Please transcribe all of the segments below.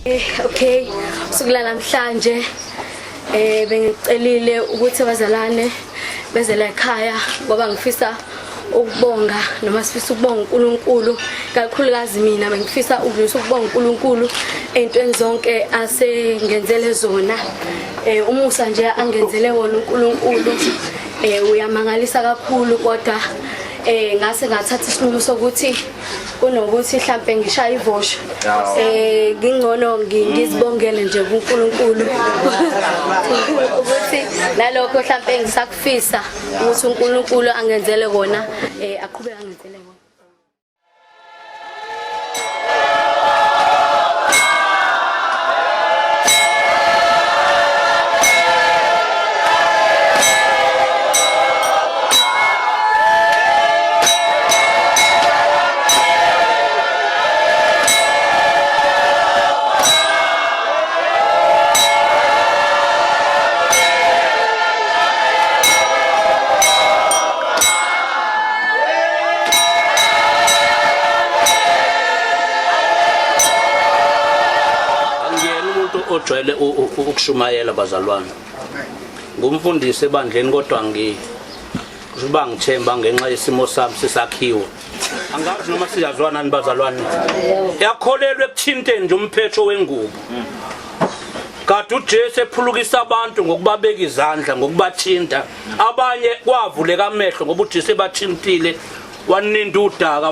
Okay, sukula namhlanje bengicelile ukuthi abazalwane beze la ekhaya ngoba ngifisa ukubonga noma sifisa ukubonga uNkulunkulu kakhulukazi mina bengifisa ukudlulisa ukubonga uNkulunkulu ey'ntweni zonke asengenzele zona. Umusa nje angenzele wona uNkulunkulu uyamangalisa kakhulu, kodwa ngase ngathatha isinqumo sokuthi kunokuthi mhlambe ngishaye ivosho ngingcono ngizibongele nje kuNkulunkulu ukuthi nalokho mhlambe ngisakufisa ukuthi uNkulunkulu angenzele kona, aqhubeke angenzele kona. Angiyena umuntu ojwayele ukushumayela bazalwane. Ngumfundisi ebandleni kodwa ngi kusho uba ngithemba ngenxa yesimo sami sesakhiwo. Angazi noma siyazwana nani bazalwane. Yakholelwa ekuthinteni nje umphetho wengubo. Kade uJesu ephulukisa abantu ngokubabeka izandla, ngokubathinta. Abanye kwavuleka amehlo ngoba uJesu ebathintile, waninda udaka,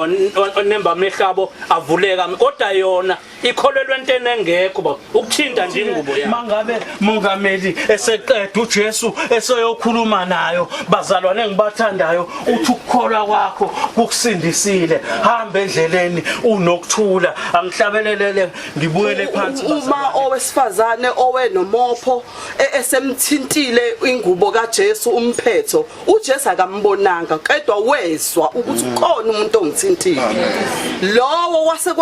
wanemba amehlo abo avuleka. Kodwa yona ikholelwa entweni engekho ba ukuthinta nje ingubo yakhe. Mangabe mongameli eseqeda uJesu eseyokhuluma nayo, bazalwane engibathandayo, uthi ukukholwa kwakho kukusindisile, hamba endleleni unokuthula. Angihlabelelele ngibuyele phansi. Uma owesifazane owenomopho esemthintile ingubo kaJesu umphetho, uJesu akambonanga kodwa wezwa ukuthi ukhona umuntu ongithintile. Lowo wase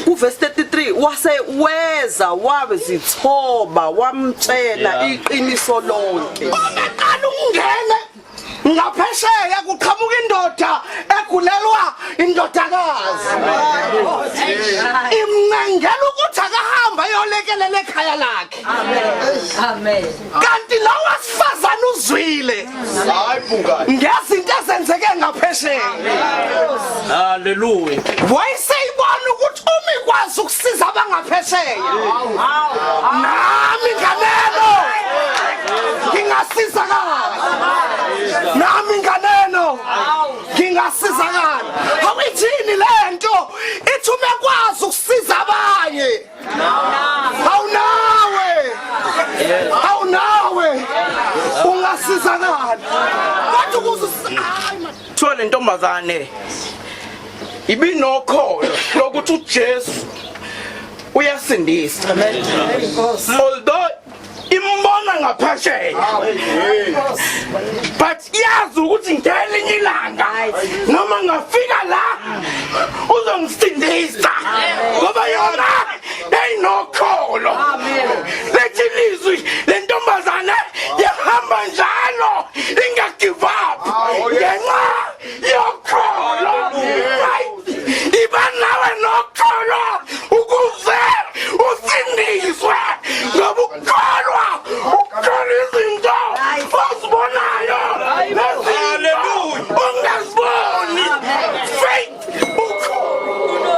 kuverse 33 wase weza wazithoba wamtshela iqiniso lonke. Ongaqala ukungena ngaphesheya kuqhamuka indoda egulelwa indodakazi, imncengela ukuthi akahamba ayolekelela ekhaya lakhe. Amen. Kanti lo wesifazane uzwile ngezinto ezenzeke ngaphesheya. Haleluya. Wayeseyibona ukuthi uma ikwazi ukusiza abangaphesheya, nami nganeno ngingasizakala, nami nganeno ngingasizakala. Awuyithini lento ithi uma ekwazi ukusiza abanye, awunawe, awunawe ungasizakala. Kodwa ukuze Kuthiwa le ntombazane ibinokholo lokuthi uJesu uyasindisa, although imbona ngaphesheya, but yazi ukuthi ngelinye ilanga noma ngafika la uzongisindisa, ngoba yona yayinokholo. Lethi lizwi le ntombazane yahamba njalo ingagive up ngenxa yokholo. Right, iba nawe nokholo ukuze usindiswe, ngoba ukukholwa ukukholwa izinto ozibonayo nezinto ongaziboni. Faith, ukholo.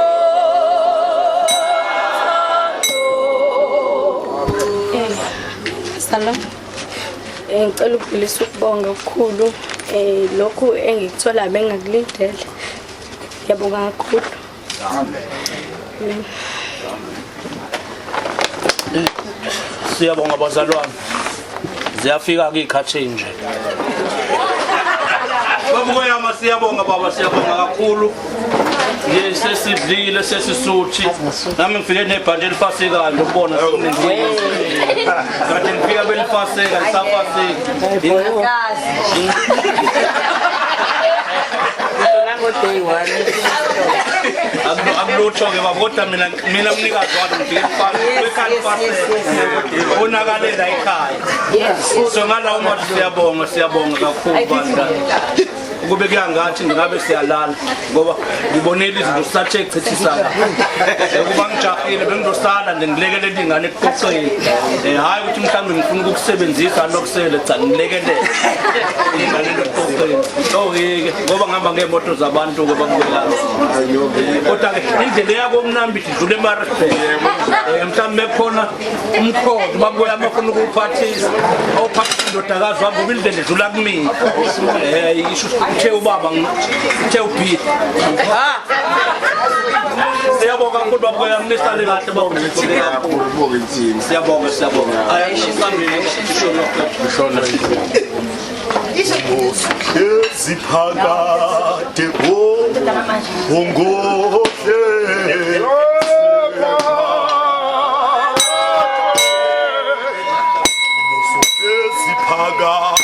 Salam. Ngicela ukudlulisa ukubonga okukhulu, lokhu engikuthola bengakulindele. Ngiyabonga kakhulu. Amen. Siyabonga bazalwane. Ziyafika ke ikhathi nje. Baba Koyama, siyabonga baba, siyabonga kakhulu. Nje sesidlile sesisuthi. Nami ngifike nebhantshi elifasekayo nje ukubona sekunenkinga. Kade ngifika belifaseka lisafaseka. Nango day one. Akulutho ke baba, kodwa mina mnikazi walo ngifike ekhaya lifaseka. Bonakalela ekhaya. So ngalawo mazwi siyabonga, siyabonga kakhulu bandla. Ukube kuyangathi ngabe siyalala ngoba ngibonile izinto sisathe kuchithisana. Ukuba ngijahile bengizosala nje ngilekelele ingane ekuqoqeni. Eh hayi ukuthi mhlawumbe ngifuna ukukusebenzisa lokusele cha ngilekelele ingane ekuqoqeni. So-ke ngoba ngihamba ngeemoto zabantu ke bakubelana. Kodwa ke indlela eyakomnambithi idlula eMaritzburg. Eh mhlawumbe khona umkhondo babuya abafuna ukuwuphathisa awuphathisa indodakazi wami ngoba indlela idlula kumina um isho uthe ubaba uthe ubhili siyabonga kakhulu babuya nisale kahle babuya siyabonga siyabonga Usuhlezi phakade ungohle Usuhlezi phakade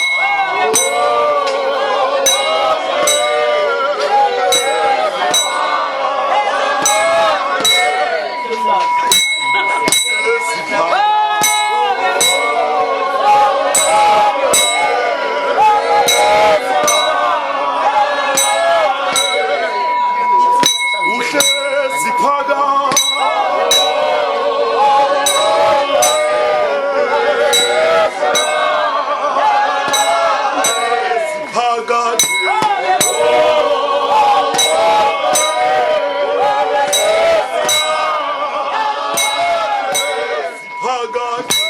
Uhlezi phakade phakade phakade.